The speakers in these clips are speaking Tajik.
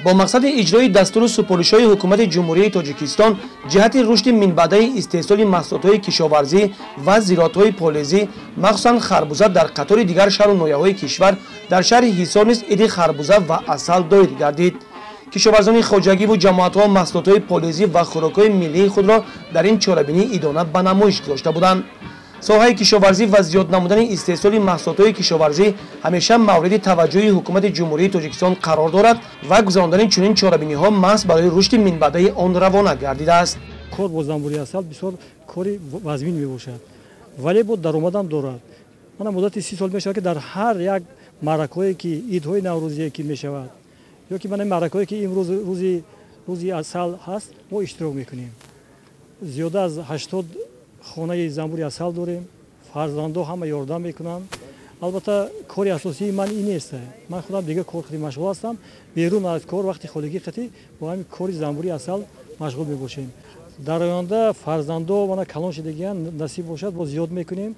Бо мақсади иҷрои дастуру супоришҳои ҳукумати Ҷумҳурии Тоҷикистон ҷиҳати рушди минбаъдаи истеҳсоли маҳсулотҳои кишоварзӣ ва зироатҳои полезӣ, махсусан харбуза, дар қатори дигар шаҳру ноҳияҳои кишвар дар шаҳри Ҳисор низ иди харбуза ва асал доир гардид. Кишоварзони хоҷагиву ҷамоатҳо маҳсулотҳои полезӣ ва хӯрокҳои миллии худро дар ин чорабинии идона ба намоиш гузошта буданд. Соҳаи кишоварзӣ ва зиёд намудани истеҳсоли маҳсулотҳои кишоварзӣ ҳамеша мавриди таваҷҷӯҳи ҳукумати Ҷумҳурии Тоҷикистон қарор дорад ва гузарондани чунин чорабиниҳо маҳз барои рушди минбаъдаи он равона гардидааст. Кор бо занбури асал бисёр кори вазмин мебошад, вале бо даромадам дорад. Мана муддати 30 сол мешавад, ки дар ҳар як маъракаҳое ки идҳои наврӯзие ки мешавад ё ки мана маъракаҳое ки имрӯз рӯзи асал ҳаст, мо иштирок мекунем. Зиёда аз 80 хонаи занбури асал дорем, фарзандо ҳама ёрдам мекунанд. Албатта, кори асосии ман ин нест. Ман худам дигар кор қати машғул ҳастам. Берун аз кор вақти холигӣ қати бо ҳамин кори занбури асал машғул мебошем. Дар оянда фарзандо мана калон шудагиян, насиб бошад, боз зиёд мекунем.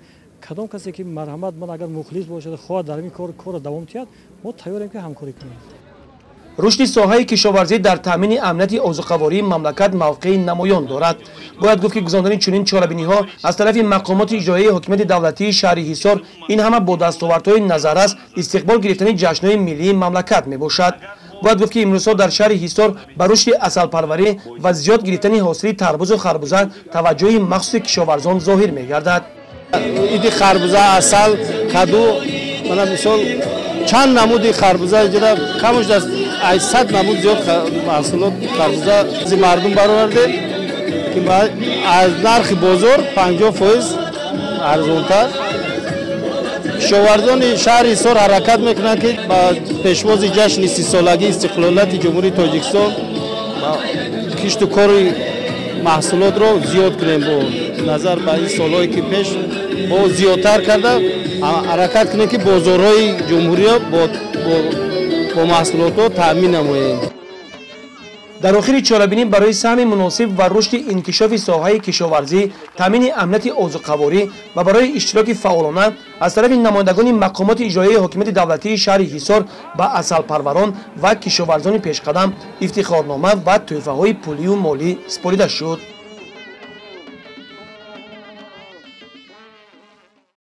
Кадом касе ки марҳамат, ман агар мухлис бошад, хоҳад дар ҳамин кор корро давом диҳад, мо тайёрем ки ҳамкорӣ кунем. Рушди соҳаи кишоварзӣ дар таъмини амнияти озуқавории мамлакат мавқеи намоён дорад. Бояд гуфт, ки гузарондани чунин чорабиниҳо аз тарафи мақомоти иҷроияи ҳокимияти давлатии шаҳри Ҳисор ин ҳама бо дастовардҳои назаррас истиқбол гирифтани ҷашнҳои миллии мамлакат мебошад. Бояд гуфт, ки имрӯзҳо дар шаҳри Ҳисор ба рушди асалпарварӣ ва зиёд гирифтани ҳосили тарбузу харбуза таваҷҷӯҳи махсуси кишоварзон зоҳир мегардад. Иди харбуза, асал, каду, мана мисол чанд намуди харбуза иҷора камаш аз 100 намуд зиёд маҳсулот харбуза мардум баровардем, ки аз нархи бозор 50% арзонтар. Кишоварзони шаҳри Ҳисор ҳаракат мекунанд, ки ба пешвози ҷашни 30-солагии истиқлолияти Ҷумҳурии Тоҷикистон кишту кори маҳсулотро зиёд кунем, бо назар ба ин солҳое ки пеш бо зиёдтар карда ҳаракат кунем, ки бозорҳои ҷумҳуриё бо маҳсулотҳо таъмин намоем. Дар охири чорабинӣ барои саҳми муносиб ва рушди инкишофи соҳаи кишоварзӣ, таъмини амнияти озуқаворӣ ва барои иштироки фаъолона аз тарафи намояндагони мақомоти иҷроияи ҳокимияти давлатии шаҳри Ҳисор ба асалпарварон ва кишоварзони пешқадам ифтихорнома ва тӯҳфаҳои пулию молӣ супорида шуд.